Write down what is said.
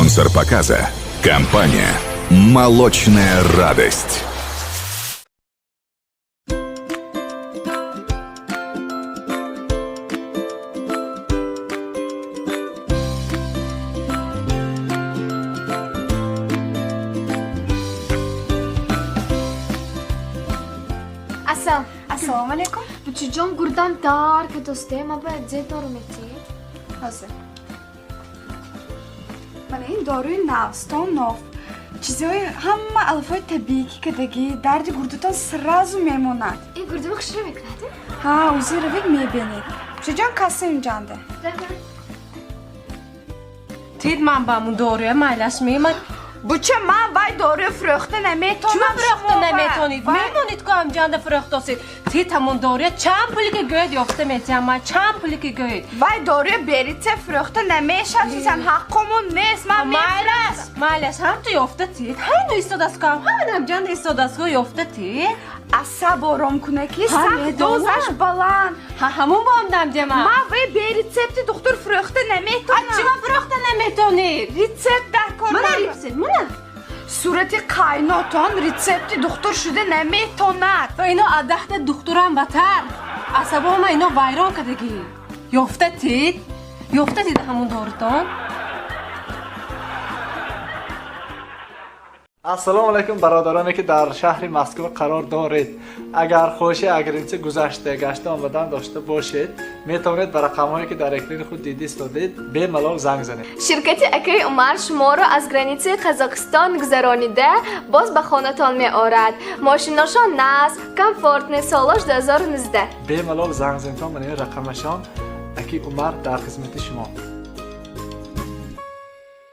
Спонсор показа – компания «Молочная радость». Асал. Ассалому алайкум. Бучиҷон, гурдам дар кадосте, ма ба зе дору метӣ? Ҳозир. Мана ин доруи нав, стон нов. Чизҳои ҳама алафҳои табиӣ ки кадагӣ, дарди гурдатон сразу мемонад. Ин гурдама хушро мекунад? Ҳа, ӯзи равед, мебинед. Бучиҷон, касса инҷанда. Тид ман ба мун доруя майлаш мемад. Буча, ман вай доруя фурӯхта наметонам. Чума фурӯхта наметонид? Мемонид ку ҳамҷанда фурӯхтосед. Тид ҳамун доруя чанд пуле ки гӯед, ёфта метиҳам ман, чанд пуле ки гӯед. Вай доруя беритсе фурӯхта намешавад, сизан ҳаққомон нест, ман Майлаш, майлаш, ҳам ту ёфта тид. Ҳайну истодастку ҳам, ҳамин ҳамҷанда истодастку, ёфта тид. Асаб ором куна ки Ҳа, сахт медонам. Дозаш баланд. Ҳа, ҳамун бо ҳам дамҷама. Ман вай бе рецепти духтур фурӯхта наметонам. Чима фурӯхта наметонед? Рецепт дар кор. Мана рецепт, мана. Сурати қайнотон рецепти духтур шуда наметонад. Ва ино аз даҳта духтурам батар. Асабома ино вайрон кардагӣ. Ёфта тид, ёфта тид ҳамун дорутон. Ассалому алайкум, бародароне ки дар шаҳри Москва қарор доред. Агар хоҳиши а граница гузашта гашта омадан дошта бошед, метавонед ба рақамҳое ки дар экрани худ дида истодед, бемалол занг занед. Ширкати акаи Умар шуморо аз границаи Қазоқистон гузаронида, боз ба хонатон меорад. Мошиношон нағз, комфортный, солош 2019. Бемалол занг занедтон, мана ин рақамашон. Аки Умар дар хизмати шумо.